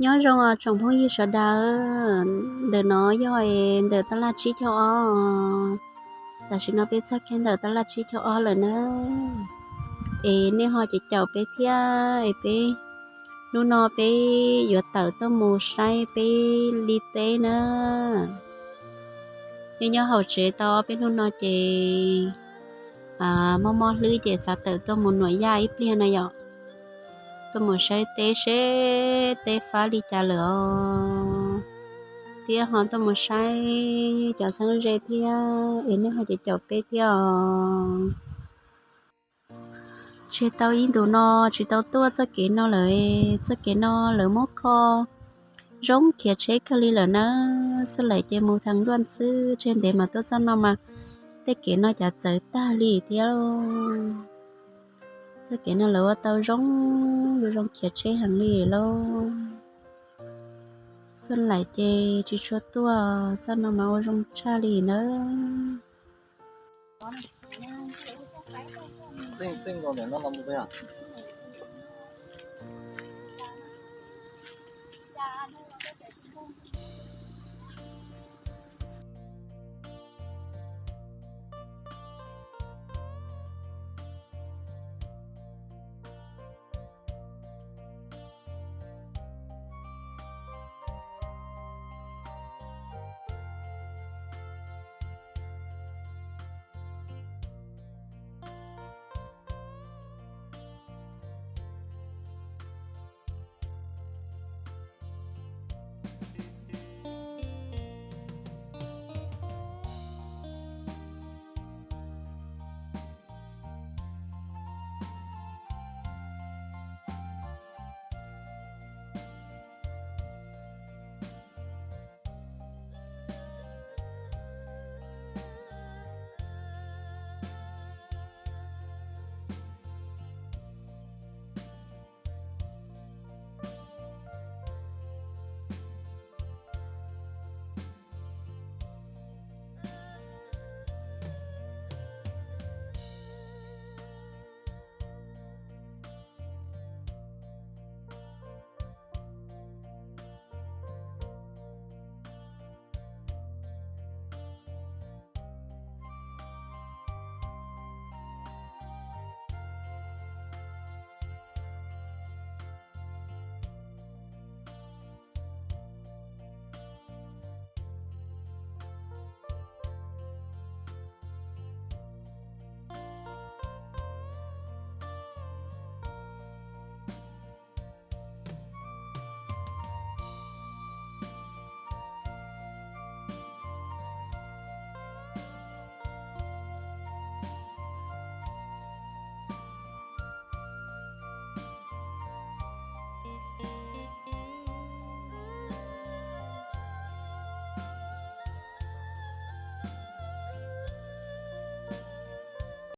Nyob zoo os tsoom phooj ywg sawv daws, ntawm no yog ntawm tab laj tsib caug ob, tam sim no peb txog kiag ntawm tab laj tsib caug ob lawm na. Es nej ho caum caum peb thiab es peb, hnub no peb yuav tawm tuaj mus saib peb li teb na. Nyob nyob hauv tsev tau ob peb hnub no ces mob mob hlwb ces xav tawm tuaj mus nuam yaj ib pliag na yom. Tuaj mus saib teb seb teb fab li cas lawm os, thiab ho tuaj mus saib cov txheeb ze thiab es nej ho caum caum peb thiab os. Tseg tau ib ntus no tsis tau tuaj txoj kev no lawm, txoj kev no lawv muab kho zoo khiav tsheb kawg li lawm nawb. Xub laim ces mus theem luaj xwb, tseg ntev mas tuaj txoj no mas tej kev no cas txawv tag li thiab. Txoj kev no lawv ua tau zoo, zoo khiav tsheb heev li lauj. Xub laim ces tsis tshua tuaj, txoj no mas ua zoo tshaj li nawb.